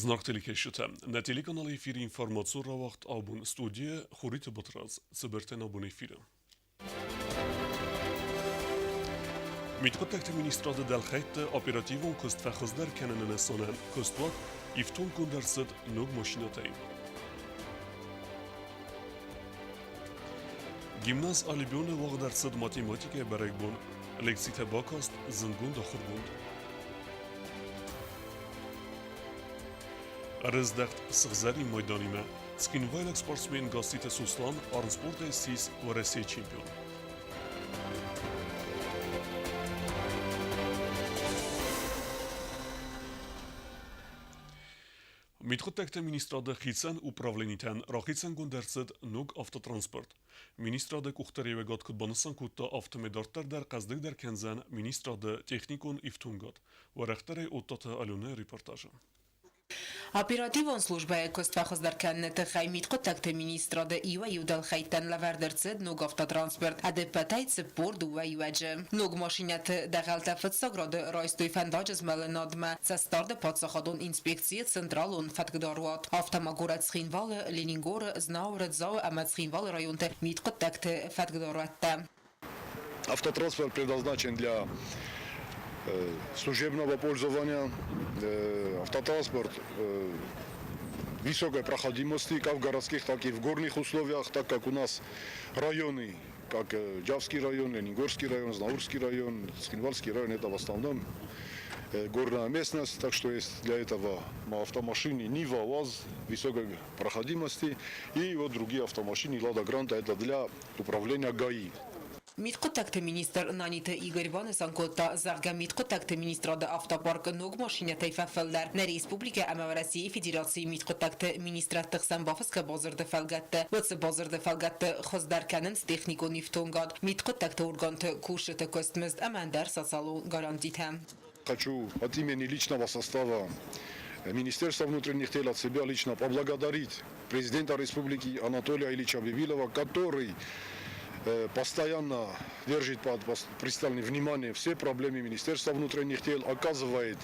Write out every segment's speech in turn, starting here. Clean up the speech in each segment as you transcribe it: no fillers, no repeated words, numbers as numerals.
Зынаргъ телекӕсджытӕ, нӕ телеканалы эфиры информацион рауагъд абон студийӕ Хуриты Батрадз, Цыбыртӕн абон эфиры. Мидхъуыддӕгты министрады дӕлхӕйтты оперативон куыст фӕхуыздӕр кӕныны нысанӕн куыстуат ифтонггонд ӕрцыд ног машинӕтӕй. Гимназ Альбионы уагъд ӕрцыд математикӕйы бӕрӕгбон. Лекцитӕ бакаст зындгонд ахуыргонд. Ӕрыздӕхт сыгъзӕрин майданимӕ. Цхинвайлаг спортсмен Гасситы Суслан армспортӕй ссис Уӕрӕсейы чемпион. Мидхъуыддӕгты министрады хицӕн управленитӕн рахицӕнгонд ӕрцыд ног автотранспорт. Министрады къухдариуӕгад куыд банысан кодта, афтӕмӕй дарддӕр дӕр хъӕздыгдӕр кӕндзӕн министрады техникон ифтонгад. Уӕрӕхдӕрӕй Оттаты Аленӕйы репортажы. Оперативон службӕйы куыст фӕхуыздӕр кӕныны тыххӕй мидхъуыддӕгты министрады иуӕй-иу дӕлхӕйттӕн лӕвӕрд ӕрцыд ног автотранспорт, ӕдӕппӕтӕй 42 иуӕджы. Ног машинӕты дӕгъӕлтӕ фыццаг рады райстой фӕндаджы змӕлынадмӕ цӕстдарды паддзахадон инспекцийы централон фӕткдаруат. Афтӕ ма горӕт Цхинвалы, Ленингоры, Знауыры, Дзауы ӕмӕ Цхинвалы районты мидхъуыддӕгты фӕткдаруӕттӕ. Автотранспорт предназначен для служебного пользования. Автотранспорт высокой проходимости как в городских, так и в горных условиях, так как у нас районы, как Джавский район, Ленингорский район, Знаурский район, Цхинвальский район, это в основном горная местность, так что есть для этого автомашины Нива, УАЗ высокой проходимости и вот другие автомашины Лада Гранта, это для управления ГАИ. Мидхъуыддӕгты министр Наниты Игорь банысан кодта, зӕгъгӕ, мидхъуыддӕгты министрады автопарк ног машинӕтӕй фӕфылдӕр нӕ республикӕ ӕмӕ Уӕрӕсейы Федерацийы мидхъуыддӕгты министрадты хсӕн бафысгӕ бадзырды фӕлгӕтты. Уыцы бадзырды фӕлгӕтты хуыздӕр кӕнынц техникон ифтонгад, мидхъуыддӕгты органты кусджыты куыстмызд ӕмӕ ӕндӕр социалон гарантитӕ. Хочу от имени личного состава Министерства внутренних дел от себя лично поблагодарить президента республики Анатолия Ильича Бибилова, который постоянно держит под пристальное внимание все проблемы Министерства внутренних дел, оказывает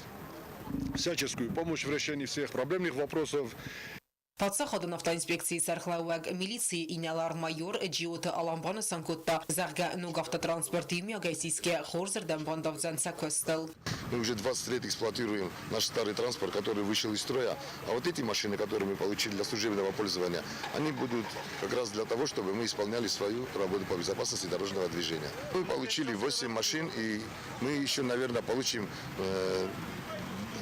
всяческую помощь в решении всех проблемных вопросов. Паддзахадон автоинспекцийы сӕргълӕууӕг милицийы инӕлар-майор Джиоты Алан банысан кодта, зӕгъгӕ, ног автотранспорт иумиагӕй сисгӕ хорзырдӕм бандавдзӕн сӕ куыстыл. Мы уже 20 лет эксплуатируем наш старый транспорт, который вышел из строя. А вот эти машины, которые мы получили для служебного пользования, они будут как раз для того, чтобы мы исполняли свою работу по безопасности дорожного движения. Мы получили 8 машин, и мы еще, наверное, получим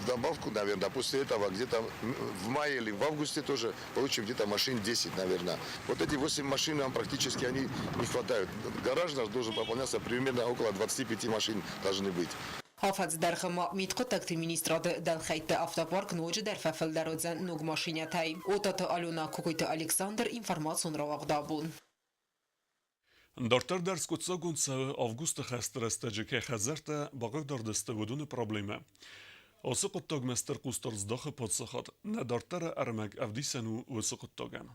добавку, наверное, после этого где-то в мае или в августе тоже получим где-то машин 10, наверное. Вот эти 8 машин нам практически они не хватают. Гараж наш должен пополняться примерно около 25 машин должны быть. Афӕдзы дӕргъы ма мидхъуыддӕгты министрады дӕлхӕйтты автопарк ноджыдӕр фӕфылдӕр уыдзӕн ног машинӕтӕй. Отаты Алена, Кокойты Александр, информацион рауагъд абон. Дарддӕр дӕр скъуыддзаггонд цӕуы августы хӕсты рӕстӕджы кӕй хӕдзӕрттӕ бахъыгдард сты, уыдоны проблемӕ. Ацы хъуыддагмӕ стыр хъусдард здахы паддзахад. Нӕ дарддӕры ӕрмӕг ӕвдисӕн у уыцы хъуыддагӕн.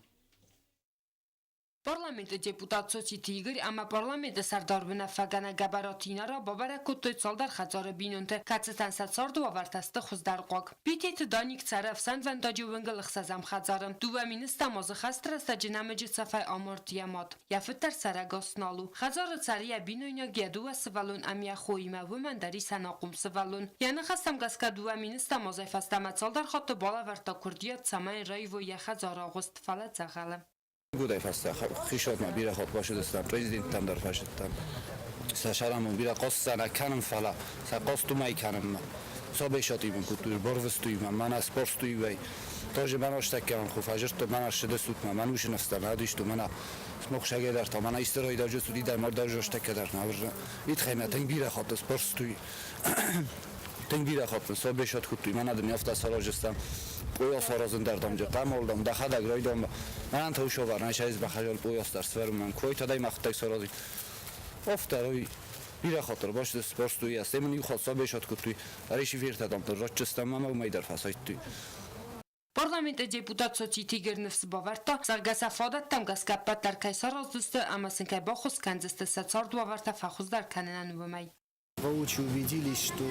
Парламенты депутат Цоциты Игорь ӕмӕ парламенты сӕрдар уынаффӕгӕнӕг Гӕбӕраты Инара бабӕрӕг кодтой цалдӕр хӕдзары бинонты, кӕцытӕн сӕ царды уавӕртӕ сты хуыздӕрхъуаг. Битеты Даник цӕры ӕфсӕнвӕндаджы уынгыл ӕхсӕзӕм хӕдзары. 2 000 азы хӕсты рӕстӕджы нӕмыджы цӕфӕй амард йӕ мад. Йӕ фыд дӕр сӕрӕгас нал у. Хӕдзары цӕры йӕ бинойнаг, йӕ дыууӕ сывӕллон ӕмӕ йӕ хоимӕ, уымӕн дӕр ис ӕнахъом сывӕллон. Йӕ ныхӕстӕм гӕсгӕ 2 000 азӕй фӕстӕмӕ цалдӕр хатты балӕвӕрдта куырдиат, цӕмӕй раивой йӕ хӕдзары агъуыст, фӕлӕ дзӕгъӕлы. Гудӕй фӕстӕ хисуатмӕ бирӕ хатт бацыдыстӕм, президенттӕм дӕр фӕзыдтӕн. Сӕ сӕрӕн бирӕ хъаст нӕ кӕнын, фӕлӕ сӕ хъаст уымӕй кӕнынмӕ. Сабейсати мын кодтой, барвыстой мӕ, мӕнӕ сбарстой уӕй. Тоже мӕн астӕккӕ ху фӕзырдтой, мӕнӕ ссыдыстут мӕ, мӕн усы ныфстӕ мӕ адистой, мӕнӕ смохсагӕй дӕр та, мӕнӕ исты райдаджы цуди дӕр, мӕ дӕр астӕккӕ дӕр нӕ Итхӕй мӕ тынг бирӕ хатт сбарстой. Тынг бирӕ хатт мын сабейсат кодтой, мӕнӕ дын афтӕ сараздзыстӕм. Пъойас аразын дӕр дам хъамал дам, дӕхӕдӕг райдам. Мӕнӕн та уый савӕрын, ӕз бахӕзӕл пъойас дӕр свӕрын, мӕн кой тадӕй мӕхӕдӕг саразин. Афтӕ бирӕ хатт ӕрбастой, стӕй мын иу хатт сабейсат кодтой, ӕрисифертӕ дам ратджыстӕм ӕмӕ уымӕй дӕр фӕсайдтой. Парламенты депутат Социты Игорь ныфс бавӕрдта, зӕгъгӕ сӕ фадӕттӕм гӕсгӕ ӕппӕт дӕр кӕй сараздзысты ӕмӕ сын кӕй баххуыс кӕндзысты сӕ цардуавӕртӕ фӕхуыздӕр кӕнынӕн, уымӕй. Воочию убедились, что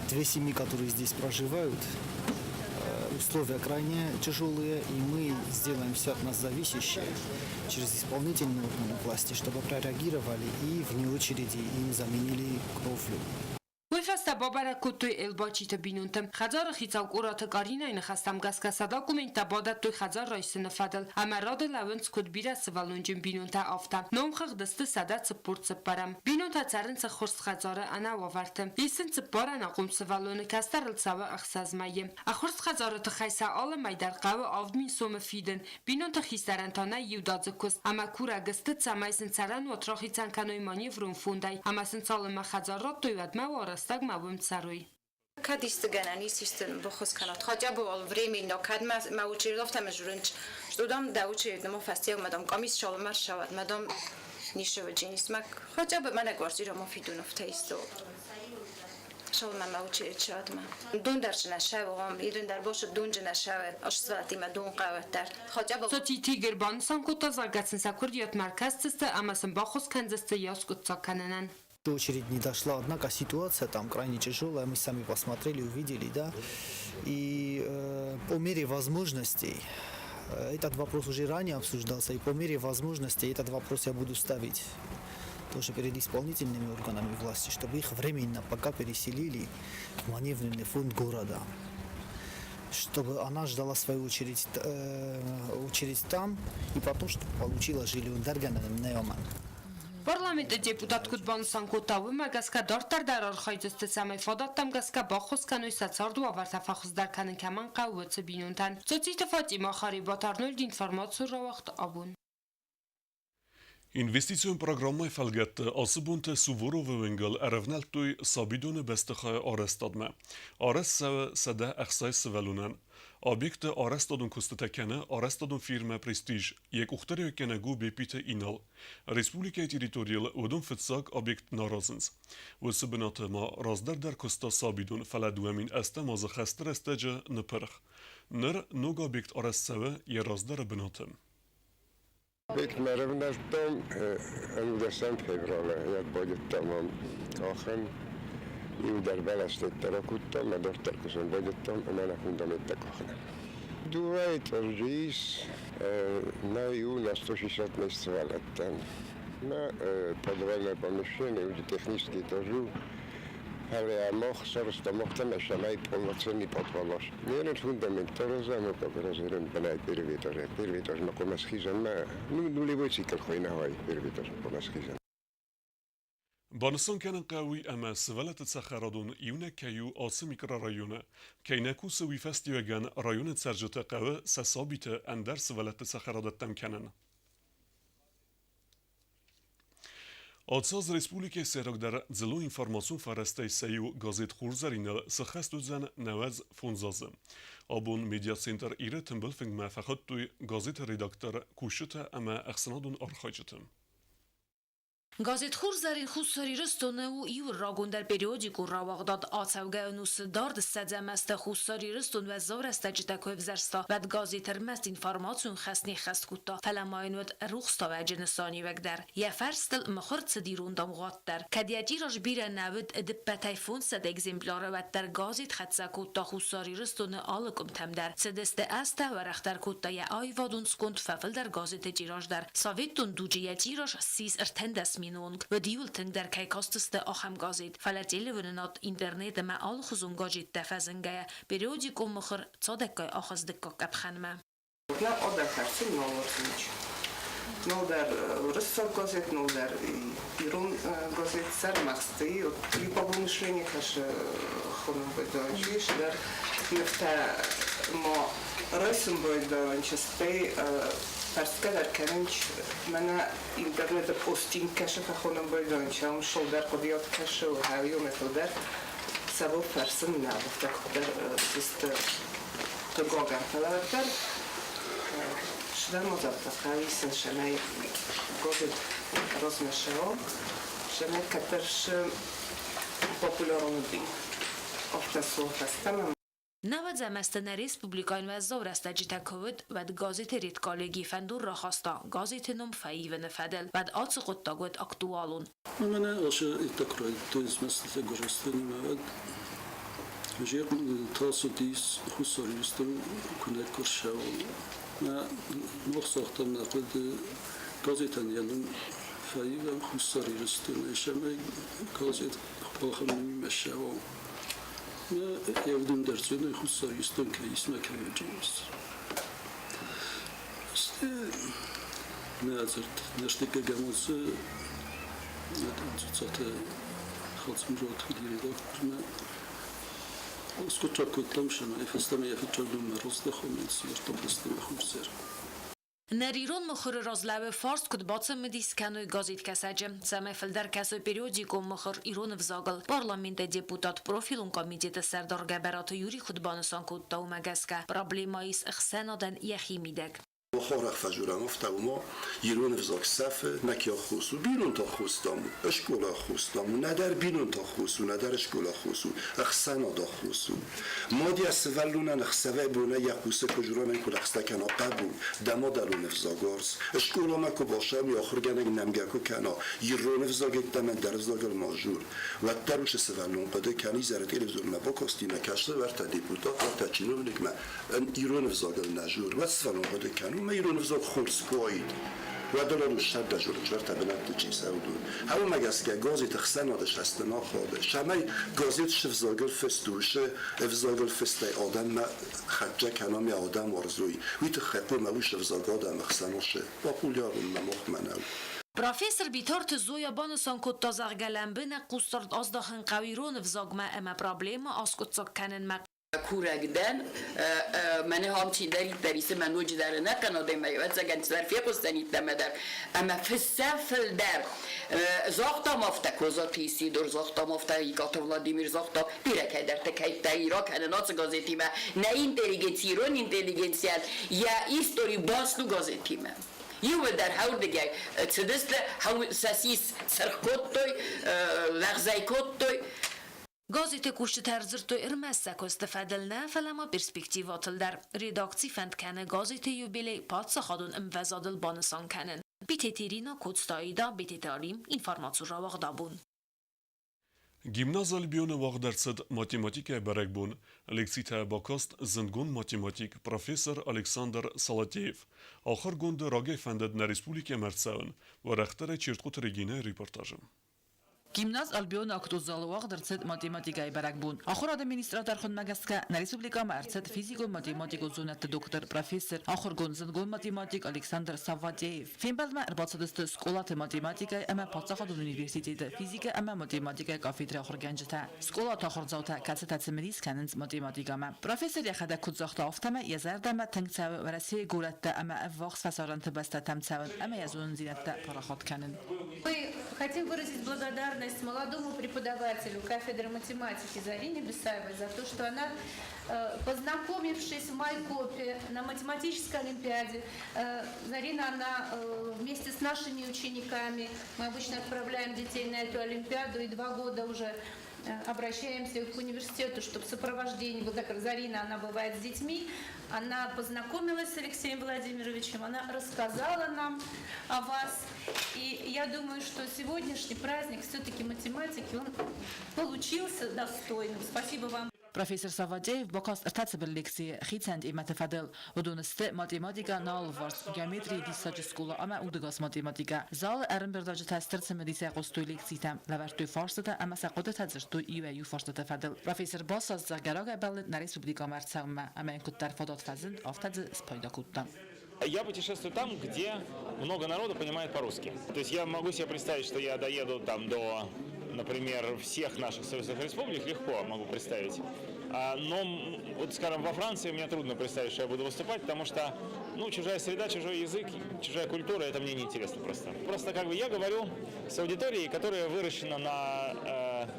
Две семьи, которые здесь проживают, условия крайне тяжелые, и мы сделаем все от нас зависящее через исполнительные органы власти, чтобы прореагировали и вне очереди им заменили кровлю. Уый фӕстӕ бабӕрӕг кодтой Елбачиты бинонты. Хӕдзары хицау Къораты Каринӕйы ныхӕстӕм гӕсгӕ сӕ документтӕ бадӕттой хӕдзар райсыны фӕдыл ӕмӕ рады лӕууынц куыд бирӕ сывӕллонджын бинонтӕ, афтӕ. Номхыгъды сты 144-ӕм. Бинонтӕ цӕрынц ӕххуырст хӕдзары ӕнӕ уавӕрты. Ис сын цыппар ӕнахъом сывӕллоны, кӕстӕрыл цӕуы 6 мӕйы. Ӕххуырст хӕдзары тыххӕй сӕ алы мӕй дӕр хъӕуы 7000 сомы фидын. Бинонты хистӕрӕн та нӕй иудадзыг куыст ӕмӕ курӕг сты, цӕмӕй сын цӕрӕнуат рахицӕн кӕной маневрон фондӕй ӕмӕ сын цалынмӕ хӕдзар радтой, уӕдмӕ уа рӕстӕгмӕ уым цӕрой. Кӕд исты гӕнӕн ис, исты баххуыс кӕнат. Хотя бы уал временно, кӕд мӕ мӕ очередовтӕ журынч, что дам дӕ очередному фӕстиӕгмӕ дам къамис шалымӕ ссӕуӕд, мӕ дам нишевыджинис мӕ хотя бы мӕнӕ квартирамӕ фидуновтӕ исты шалымӕ мӕ очередь шавадмӕ. Дон дӕр нӕ шавам, идун дӕр бошы дунджы нӕ шавы, ӕсцватимӕ дон хъӕуӕт дӕр. Хотя бы Социты Игорь банысан кодта, зӕгъгӕ сын сӕ куырдиатмӕ ӕркӕсдзысты ӕмӕ сын баххуыс кӕндзысты йӕ скъуыддзаг кӕнынӕн. Очередь не дошла, однако ситуация там крайне тяжелая, мы сами посмотрели, увидели, да, и по мере возможностей, этот вопрос уже ранее обсуждался, и по мере возможностей этот вопрос я буду ставить тоже перед исполнительными органами власти, чтобы их временно пока переселили в маневренный фонд города, чтобы она ждала свою очередь, очередь там, и потом, чтобы получила жилье Даргананом Неоман. Парламенты депутат куыд банысан кодта, уымӕ гӕсгӕ дарддӕр дӕр архайдзысты, цӕмӕй фадӕттӕм гӕсгӕ баххуыс кӕной сӕ цардуавӕртӕ фӕхуыздӕр кӕнын кӕмӕн хъӕуы, уыцы бинонтӕн. Цоциты Фатимӕ, Харебат Арнольд, информацион рауагъд «Абон». Инвестицион программӕйы фӕлгӕтты ацы бонты Суворовы уынгыл ӕрӕвнӕлдтой сабидоны бӕстыхайы арӕзтадмӕ. Арӕзт цӕуы 160 сывӕллонӕн. Объекты арӕзтадон куыстытӕ кӕны арӕзтадон фирмӕ «Престиж», йӕ къухдариуӕггӕнӕг у Беппиты Инал. Республикӕйы территорийыл уыдон фыццаг объект нӕ аразынц. Уыцы бынаты ма раздӕр дӕр куыста сабидон, фӕлӕ 2008 азы хӕсты рӕстӕджы ныпырх. Ныр ног объект арӕзт цӕуы йӕ раздӕры бынаты. Объектмӕ ӕрӕвнӕлдтам 11 февралы, йӕ байдыдтам ам къахын. Иу дӕр бӕлӕстӕ ракодтам, ӕмӕ дарддӕр кусын байдыдтам ӕмӕ нӕ фундаменттӕ къахын. Дыууӕ этажы ис, нӕ иу на 160 мест сывӕллӕттӕн. Нӕ подвальное помещение, уыди технический этаж у, фӕлӕ мах сарӕзтам афтӕ, цӕмӕй полноценный подвал Нерын фундамент аразӕм, как разерын бынӕй первый этаж. Первый этажмӕ хъуамӕ схизӕм, ну, нулевой цикл хуыйнӕ первый этажмӕ хъуамӕ схизӕм. Банысан кӕнын хъӕуы ӕмӕ сывӕллӕтты цӕхӕрадон иунӕг кӕй у ацы микрорайоны. Кӕй нӕ кусы, уый фӕстиуӕгӕн районы цӕрджыты хъӕуы сӕ сабиты ӕндӕр сывӕллӕтты цӕхӕрадӕттӕм кӕнын. Ацы аз республикӕйы сӕйрагдӕр дзыллон информацион фӕрӕзтӕй сӕ иу газет «Хурзӕрин»-ыл сыххӕст уыдзӕн 95 азы. Абон медиацентр «Иры» тымбыл фынгмӕ фӕхуыдтой газеты редактор, кусджытӕ ӕмӕ ӕхсӕнадон архайджыты. Газет «Хурзӕрин» Хуссар Ирыстоны у иу рагондӕр периодикон рауагъдад. Ацӕугӕ ӕнусы дард ссӕдзӕм азты Хуссар Ирыстон уӕззау рӕстӕджытӕ куы ӕвзӕрста, уӕд газет ӕрмӕст информацион хӕс не ххӕст кодта, фӕлӕ ма йын уыд рухстауӕджы нысаниуӕг дӕр. Йӕ фӕрстыл мыхуыр цыд ирон дамгъуат дӕр. Кӕд йӕ тираж бирӕ нӕ уыд, ӕдыппӕтӕй 500 экземпляры, уӕддӕр газет хӕццӕ кодта Хуссар Ирыстоны алы къуымтӕм дӕр. Цыдысты азтӕ, уӕрӕхдӕр кодта йӕ аивадон сконд, фӕфылдӕр газеты тираж дӕр. Советон дуджы йӕ тираж ссис 13 мины онг. Уыд иуыл тынгдӕр кӕй кастысты, ахӕм газет. Фӕлӕ телеуынынад, интернет ӕмӕ алыхуызон гаджеттӕ фӕзынгӕйӕ, периодикон мыхуыр цадӕггай ахызт дыккаг къӕпхӕнмӕ. Нӕ адӕм нал уарзынц. Нал дӕр уырыссаг газет, нал дӕр ирон газет сӕрмӕсты. Липовое мышление кӕсы хонын байдайынц. Дӕр нывтӕ ма райсын байдайынц, стӕй фӕрсгӕ дӕр кӕнынц. Мӕнӕ интернеты постинг кӕсы фӕхонын байдайынц, ам шылдӕр хъуыдыйад кӕсы, хӕйоны фылдӕр цӕуыл фӕрсын нал, афтӕ куыддӕр систы хъыгагӕн. Фӕлӕ уӕддӕр сывӕллӕттӕ хъӕуы сӕмӕй газет размӕ сӕмӕй кӕддӕр популярон уыди. Афтӕ цуы фӕстӕмӕ. 90 азты нӕ республикӕйӕн уӕззау рӕстӕджытӕ куы уыд, уӕд газеты редколлеги фӕндон рахаста газеты ном фӕивыны фӕдыл. Уӕд ацы хъуыддаг уыд актуалон. Мӕнӕ ашы иттӕг райдыдтой змӕстытӕ гуырыстынимӕ, уӕд Тасыдис Хуссар Ирыстон куынӕг куы рцӕуа. Мӕ ног загътам нӕ хъуыды газетӕн йӕ ном фӕивӕм Хуссар Ирыстонӕй, цӕмӕй газет ахӕм номимӕ ссӕуа. Мӕ ӕвдын дӕр цӕуы Хуссар Ирыстон кӕй ис мӕ кӕй ис. Нӕ дзырд нӕстыккӕгӕм уыцы Дзуццаты Хадзымурат уыди редактормӕ. Скъуыддзаг кодтам сӕмӕй фӕстӕмӕ йӕ фыццаг номмӕ раздӕхӕм, сӕвӕрдтам фӕстӕмӕ Хуссар. Нӕ ирон мыхуыры разлӕууы фарст куыд бацымыдис кӕной газеткӕсӕджы, цӕмӕй фылдӕр кӕсой периодикон мыхуыр ирон ӕвзагыл. Парламенты депутат, профилон комитеты сӕрдар Гӕбӕраты Юрий куыд банысан кодта, уымӕ гӕсгӕ проблемӕ ис ӕхсӕнадӕн йӕхи мидӕг. Хорах фӕзурӕм ӕфтаумӕ ирон ӕвзаг сӕфы, нӕ аххос у, бинонты аххос, дам, скъола аххос, дам, нӕдӕр бинонты аххос у, нӕдӕр скъола аххос у, ӕхсӕнад аххос у. Мад йӕ сывӕллонӕн ӕхсӕвӕй-бонӕй йӕ хъусы куы журанӕн куы лӕгъстӕ кӕна хъӕбул, дӕ мадӕлон ӕвзаг уарз. Скъоламӕ куы басӕуй, ахуыргӕнӕг нӕмгӕ куы кӕна, ирон ӕвзаг йеддӕмӕ ӕндӕр ӕвзагыл ма жур, уӕддӕр уыцы сывӕллон хъуыды кӕны изӕры телевизормӕ бакасти мӕ кӕсы уӕртӕ депутат, уӕртӕ чиновникмӕ, ирон ӕвзагыл нӕ жур, уӕд сывӕллон хъуыды кӕны, уымӕ ирон ӕвзаг хорз куы уаид, уӕд ыл ӕрмӕстдӕр журналисттӕ бынӕтты чи цӕуы, Уымӕ гӕсгӕ газеты ӕхсӕнады сӕсты нахады, цӕмӕй газет ӕвзагыл фыст у, ӕвзагыл фыстӕй адӕммӕ хӕццӕ кӕна ме адӕм уарзой, уый тыххӕй хъуамӕ уыцы ӕвзаг адӕмы хсӕн усы популярон махмӕ нӕу. Профессор Битарты Зоя банысан кодта, зӕгъгӕ, лӕмбынӕг хъусдард аздахын хъӕуы ирон ӕвзагмӕ ӕмӕ проблемӕ аскъуыддзаг кӕнынмӕ. Курӕг дӕн, мӕнӕ ам чидӕриддӕр ис ӕмӕ ноджыдӕр ӕнӕхъӕн адӕмӕй, ӕвӕццӕгӕн, цыдӕр фехъусдзӕн иттӕмӕ дӕр. Ӕмӕ фыссӕ фылдӕр. Загътам афтӕ Козаты Исидор, загътам афтӕ Икъаты Владимир, загъта бирӕ кӕйдӕрты кӕйттӕ Иракӕны ацы газетимӕ. Нӕ интеллигенци, ирон интеллигенцийӕн йӕ истори баст у газетимӕ. Иууылдӕр хӕрдыгӕй цыдысты, сӕ сис цыргъ кодтой, лӕгъзӕй кодтой. Газеты кусджытӕ ӕрдзырдтой ӕрмӕст сӕ куысты фӕдыл нӕ, фӕлӕ ма перспективӕтыл дӕр. Редакци фӕнд кӕны газеты юбилей паддзахадон ӕмвӕзадыл банысан кӕнын. Битеты Ирина, Коцты Аида, Битеты Алим, информацион рауагъд абон. Гимназ Альбионы уагъд ӕрцыд математикӕйы бӕрӕгбон. Лекцитӕ бакаст зындгонд математик, профессор Александр Салатеев. Ахуыргонды рагӕй фӕндыд нӕ республикӕмӕ ӕрцӕуын. Уӕрӕхдӕрӕй Чертхъуты Регинӕйы репортажы. Гимназ Альбион актозалы уагъд ӕрцыд математикӕйы бӕрӕгбон. Ахуырады министрад ӕрхуынмӕ гӕсгӕ нӕ республикӕмӕ ӕрцыд физикон-математикон зонӕдты доктор, профессор, ахуыргонд зындгонд математик Александр Савватеев. Фембӕлдмӕ ӕрбацыдысты скъолаты математикӕйы ӕмӕ паддзахадон университеты физикӕ ӕмӕ математикӕйы кафедрӕйы ахуыргӕнджытӕ, скъолаты ахуырдзаутӕ, кӕцытӕ цымыдис кӕнынц математикӕмӕ. Профессор йӕхӕдӕг куыд загъта, афтӕмӕй йӕ зӕрдӕмӕ тынг цӕуы Уӕрӕсейы горӕттӕ ӕмӕ ӕввахс фӕсарӕнты бӕстӕтӕм цӕуын ӕмӕ йӕ зонындзинӕдтӕ парахат кӕнын. Мы хотим выразить благодарность молодому преподавателю кафедры математики Зарине Бесаевой за то, что она, познакомившись в Майкопе на математической олимпиаде, Зарина, она вместе с нашими учениками, мы обычно отправляем детей на эту олимпиаду, и 2 года уже обращаемся к университету, чтобы сопровождение было. Так, Зарина, она бывает с детьми, она познакомилась с Алексеем Владимировичем, она рассказала нам о вас. И я думаю, что сегодняшний праздник все-таки математики, он получился достойным. Спасибо вам. Профессор Савватеев бакаст ӕртӕ цыбыр лекцийы хицӕн темӕты фӕдыл. Уыдон сты математикӕ нӕ алыварс, геометрийы диссаджы скъола ӕмӕ удӕгас математикӕ. Залы ӕрӕмбырдуӕвджытӕ стыр цымыдисӕй хъуыстой лекцитӕм, лӕвӕрдтой фарстытӕ ӕмӕ сӕ хъуыдытӕ дзырдтой иуӕй-иу фарстыты фӕдыл. Профессор басаст, зӕгъгӕ, рагӕй бӕллыд нӕ республикӕмӕ ӕрцӕуынмӕ ӕмӕ йын куыддӕр фадат фӕзынд, афтӕ дзы спайда кодта. Я путешествую там, где много народу понимает по-русски. То есть я могу себе представить, что я доеду там до, например, всех наших союзных республик, легко могу представить. Но вот, скажем, во Франции мне трудно представить, что я буду выступать, потому что, ну, чужая среда, чужой язык, чужая культура, это мне неинтересно просто. Просто как бы я говорю с аудиторией, которая выращена на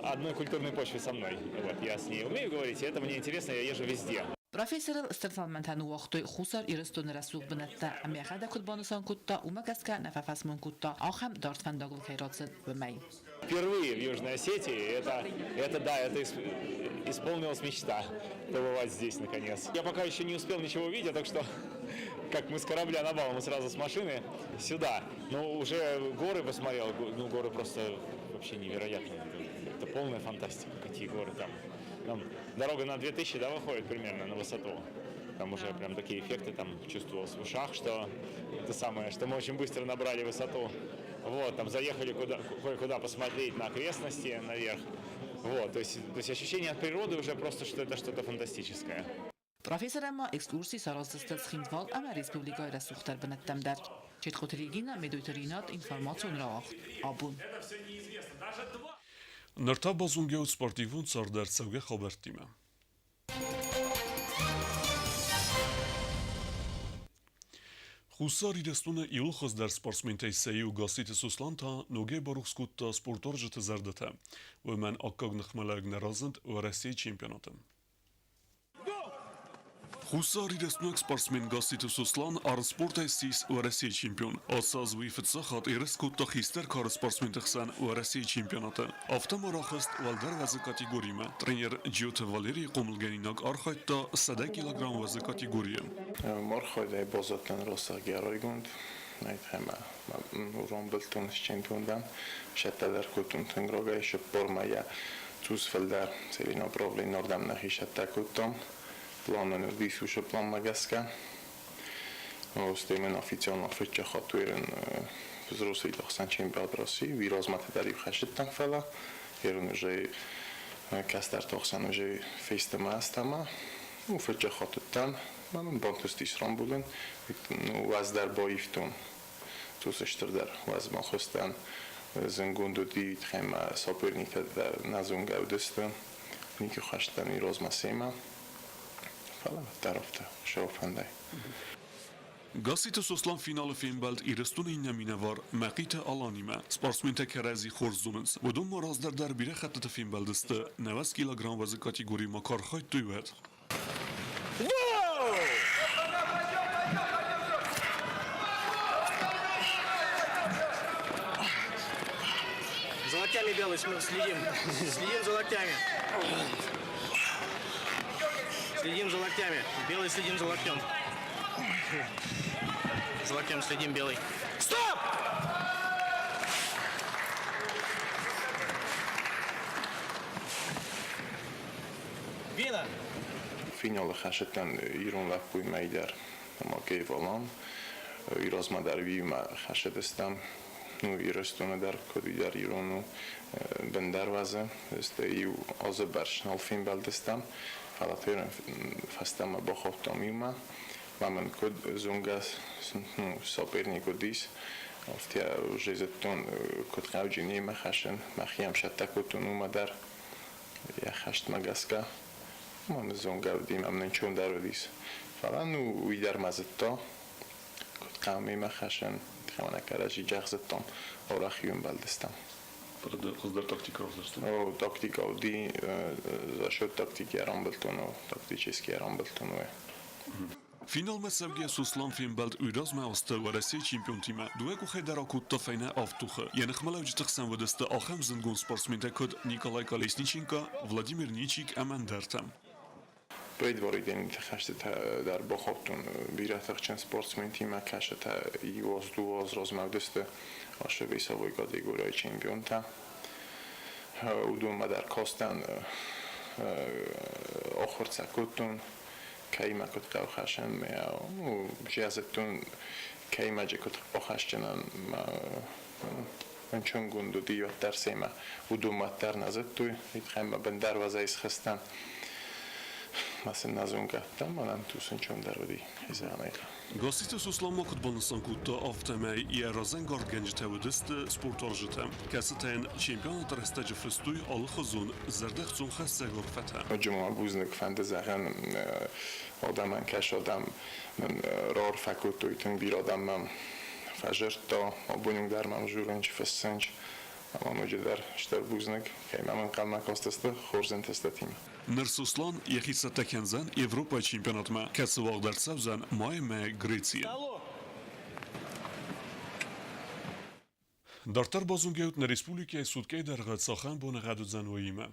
одной культурной почве со мной. Вот, я с ней умею говорить, и это мне интересно, я езжу везде. Профессорыл стыр тӕлмӕнтӕ ныууагътой Хуссар Ирыстоны рӕсугъд бынӕттӕ ӕмӕ йӕхӕдӕг куыд банысан кодта, уымӕ гӕсгӕ нӕ фӕфӕсмон кодта, ахӕм дард фӕндагыл кӕй рацыд, уымӕй. Впервые в Южной Осетии, это да, это исполнилась мечта побывать здесь наконец. Я пока еще не успел ничего увидеть, так что как мы с корабля на бал, мы сразу с машины сюда. Но уже горы посмотрел, ну горы просто вообще невероятные. Это полная фантастика, какие горы там. Там дорога на 2000, да, выходит примерно на высоту. Там уже прям такие эффекты там чувствовалось в ушах, что это самое, что мы очень быстро набрали высоту. Вот, там заехали куда, кое-куда посмотреть на окрестности наверх. Вот, то есть ощущение от природы уже просто, что это что-то фантастическое. Профессор ӕмӕ экскурси сараздзысты Цхинвал ӕмӕ республикӕйы рӕсугъддӕр бынӕттӕм дӕр. Четхъоты Регина, Медойты Ринат, информацион рауагъд Абон. Ныр та базонгӕ спортивон цардӕрцӕугӕ хабӕрттимӕ. Хуссар Ирыстоны иууыл хуыздӕр спортсментӕй сӕ иу Гасситы Сослан та ногӕй барухс кодта спортуарзджыты зӕрдӕтӕ. Уымӕн аккаг ныхмӕлӕг нӕ разынд Уӕрӕсейы чемпионаты. Хуссар Ирыстонаг спортсмен Гасситы Сослан армспортӕй ссис Уӕрӕсейы чемпион. Ацы аз уый фыццаг хатт ерыс кодта хистӕр кары спортсменты хсӕн Уӕрӕсейы чемпионаты. Афтӕ ма рахызт уӕлдӕр уӕзы категоримӕ. Тренер Джиоты Валерийы хъомылгӕнинаг архайдта 100 килограмм уӕзы категорийы. Архайдӕй баззадтӕн росаг райгонд. Рамбылдтон чемпион дӕн. Сӕттӕдӕр кодтон тынг рагӕй, цыппор мӕйӕ цъус фылдӕр целенаправленно ардӕм нӕхи сӕттӕ кодтам. Планӕн уыдис уыцы планмӕ гӕсгӕ. Стӕй мын официально фыццаг хатт уырын взрослый ӕхсӕн чемпионат России. Уый размӕ дӕр-иу хӕстыдтӕн, фӕлӕ ерын уже кӕстӕрты ӕхсӕн уже фестӕмӕ азтӕмӕ. Ну, фыццаг хатт уыдтӕн, мӕ мын бантыстис рамбулын. Ну, уӕз дӕр баивтон. Цъус стырдӕр уӕз бахызтӕн. Зынгонд уыди, тыхӕй соперниктӕ дӕр нӕ зонгӕ уыдысты. Никуы хӕстӕн уый размӕ семӕ. Фӕлӕ уӕддӕр афтӕ Хуыцауы фӕндӕй. Гасситы Сослан финалы фембӕлд Ирыстоны иннӕ минӕвар Мӕхъиты Аланимӕ. Спортсментӕ кӕрӕдзи хорз зонынц. Уыдон ма раздӕр дӕр бирӕ хӕттыты фембӕлдысты, 90 килограмм уӕзы категоримӕ куы архайдтой, уӕд. За локтями белый следим. Следим за локтями. Следим за локтями. Белый следим за локтем. За локтем следим, белый. Стоп! Вина! Финалы хӕсыдтӕн ирон лӕппуимӕ дӕр ӕмӕ Кейвалан. Уый размӕ дӕр уыимӕ хӕсыдыстӕм. Ну, Ирыстоны дӕр, куыд уый дӕр ирон у, бындӕр уадзы. Стӕй иу азы бӕрц нал фембӕлдыстӕм, фӕлӕ фӕстӕмӕ бахаудтам иумӕ. Мӕ мын куыд зонгӕ, ну, соперник уыдис, афтӕ уже зыдтон, куыд хъауджы немӕ хӕссын. Мӕхи йӕм сӕттӕ кодтон уымӕ дӕр. Йӕ хӕстмӕ гӕсгӕ мӕм зонгӕ уыди, мӕм нынчондӕр уыдис. Фӕлӕ ну уый дӕр ма зыдта, куыд хъӕуы мемӕ хӕссын, тыхӕй кӕрӕдзи зӕгъдзыдтам, арӕх-иу ӕмбӕлдыстӕм. Хуыздӕр тактикӕ равзӕрста? О, тактикӕ уыди, за счет тактики рамбылдтон, тактически рамбылдтон уый. Финалмӕ цӕугӕ Сослан фембӕлд уый размӕ азты Уӕрӕсейы чемпионтимӕ. Дыууӕ къухӕй дӕр акодта фӕйнӕ авд тохы. Йӕ ныхмӕлӕуджыты хсӕн уыдысты ахӕм зындгонд спортсментӕ, куыд Николай Колесниченко, Владимир Ничик ӕмӕ ӕндӕртӕ. Предварительный хӕстытӕ дӕр бахаудтон бирӕ тыхджын спортсментимӕ, кӕцытӕ иу аз, дыууӕ аз размӕ уыдысты ацы весовой категорийы чемпионтӕ. Уыдонмӕ дӕр кастӕн, ахуыр сӕ кодтон, кӕимӕ куыд хъӕуы хӕссын, ну, зӕгъдзыдтон, кӕимӕ куыд ахӕсджынӕн ӕнчонгонд уыди уӕддӕр семӕ. Уыдон уӕддӕр нӕ зыдтой, итхӕмӕ бындӕр уӕзӕй схызтӕн. Ма сын нӕ зонгӕ дӕн, мӕнӕн тусынчондӕр уыди, зӕгъӕн. Гасситы Сослан ма куыд банысан кодта, афтӕмӕй йӕ разӕнгардгӕнджытӕ уыдысты спортуарзджытӕ, кӕцытӕ йын чемпионаты рӕстӕджы фыстой алыхуызон зӕрдӕхцон хӕссӕг арфӕтӕ. Ноджы ма бузныг фӕнды зӕгъӕн адӕмӕн, кӕс адӕм мын раарфӕ кодтой, тынг бирӕ адӕм мӕм фӕзырдта, абон дӕр мӕм журынч, фыссынч. Ӕмӕ ноджыдӕр стыр бузныг, кӕй мӕм ӕнхъӕлмӕ кастысты хорз ӕнтыстытимӕ. Ныр Сослан йӕхи цӕттӕ кӕндзӕн Европӕйы чемпионатмӕ, кӕцы уагъд ӕрцӕудзӕн майы мӕйы Грецийы. Дарддӕр базонгӕут нӕ республикӕйы суткӕйы дӕргъы цахӕм боныгъӕд уыдзӕн, уыимӕ.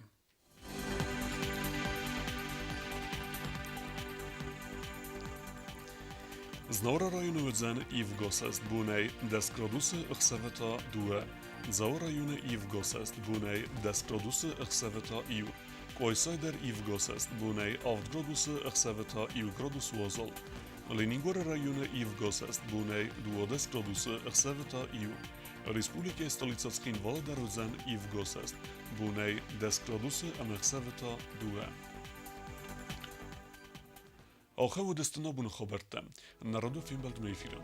Знауыры районы уыдзӕн ивгосӕст бонӕй 10 градусы, ӕхсӕвы та 2. Дзауы районы ивгосӕст бонӕй 10 градусы, ӕхсӕвы та иу. Къуайсайы дӕр ивгосӕст бонӕй 7 градусы, ӕхсӕвы та 1 градус уазал. Ленингоры районы ивгосӕст бонӕй 12 градусы, ӕхсӕвы та иу. Республикӕйы столицӕ Цхинвалы дӕр уыдзӕн ивгосӕст бонӕй 10 градусы ӕмӕ ӕхсӕвы та дыууӕ. Ахӕм уыдысты нӕ боны хабӕрттӕ. Народы фембӕлдмӕ эфиры.